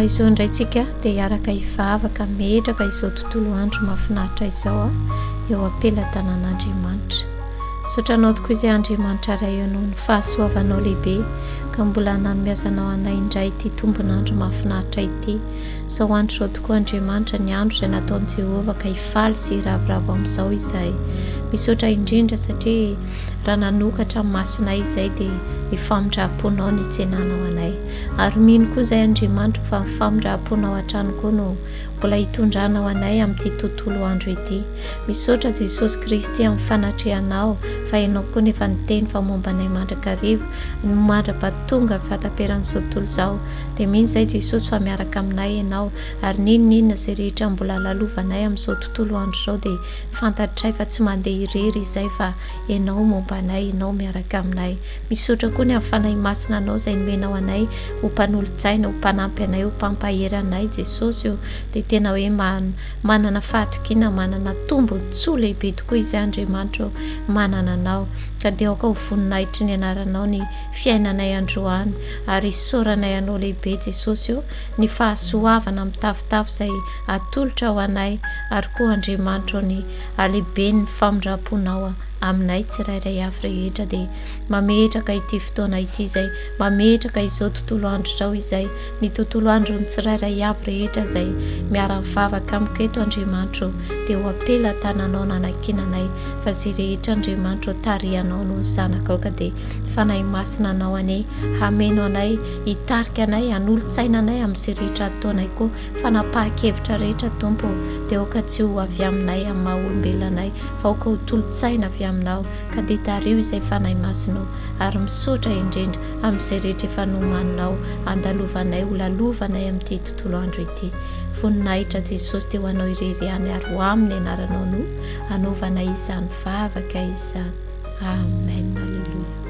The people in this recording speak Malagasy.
Izao indray tsika dia hiaraka hivavaka hametraka izao tontolo andro mahafinaritra izao eo am-pelatanan'Andriamanitra. Misaotra anao tokoa izay Andriamanitra Ray eo noho ny fahasoavanao lehibe ka mbola nanomezanao anay indray ity tombon'andro mahafinaritra ity. Izao andro izao tokoa Andriamanitra ny andro izay nataon'i Jehovah ka hifaly sy hiravoravo amin'izao izahay. Misaotra indrindra satria raha nanokatra ny masonay izay dia ny famindram-ponao nitsenanao anay. Ary mino koa izay Andriamanitro fa ny famindram-ponao hatrany koa no mbola hitondranao anay amin'ity tontolo andro ity. Misaotra Jesosy Kristy amin'ny fanatrehanao fa Ianao koa nefa niteny fa momba anay mandrakariva ny mandra-pahatonga ny fahataperan'izao tontolo izao. Dia mino izay Jesosy fa miaraka aminay Ianao ary n'inon'inona izay rehetra mbola lalovanay amin'izao tontolo andro izao dia fantatray fa tsy mandeha irery izay fa Ianao momba anay, Ianao miaraka aminay. Misaotra koa ny amin'ny Fanahy Masina Anao izay nomenao anay ho mpanolotsaina, ho mpanampy anay, ho mpampahery anay Jesosy o! Dia tena hoe manana fahatokiana, manana tombon-tsoa lehibe tokoa izay Andriamanitra o, manana Anao. Ka dia aoka ho voninahitry ny Anaranao ny fiainanay androany, ary isaoranay Anao lehibe Jesosy o, ny fahasoavana mitafotafo izay atolotra ho anay, ary koa Andriamanitra o ny halehiben'ny famindram-ponao aminay tsirairay avy rehetra dia mametraka ity fotoana ity izay mametraka izao tontolo andro izao izay ny tontolo andron'ny tsirairay avy rehetra izay miara-mivavaka amiko eto Andriamanitro dia ho am-pelatananao nanankinanay fa izay rehetra Andriamanitro tarihanao no zanakao ka dia Fanahy Masina anao anie hameno anay hitarika anay hanolo-tsaina anay amin'izay rehetra ataonay koa fanapahan-kevitra rehetra Tompo dia aoka tsy ho avy aminay amin'ny maha olombelona anay fa aoka ho tolo-tsaina avy aminao ka dia tariho izay Fanahy Masinao ary misaotra indrindra amin'izay rehetra efa nomaninao handalovanay ho lalovanay amin'ity tontolo andro ity. Voninahitra Jesosy dia ho anao irery ihany ary ho amin'ny anaranao no anaovanay izany vavaka izany. Amen. Aleloia.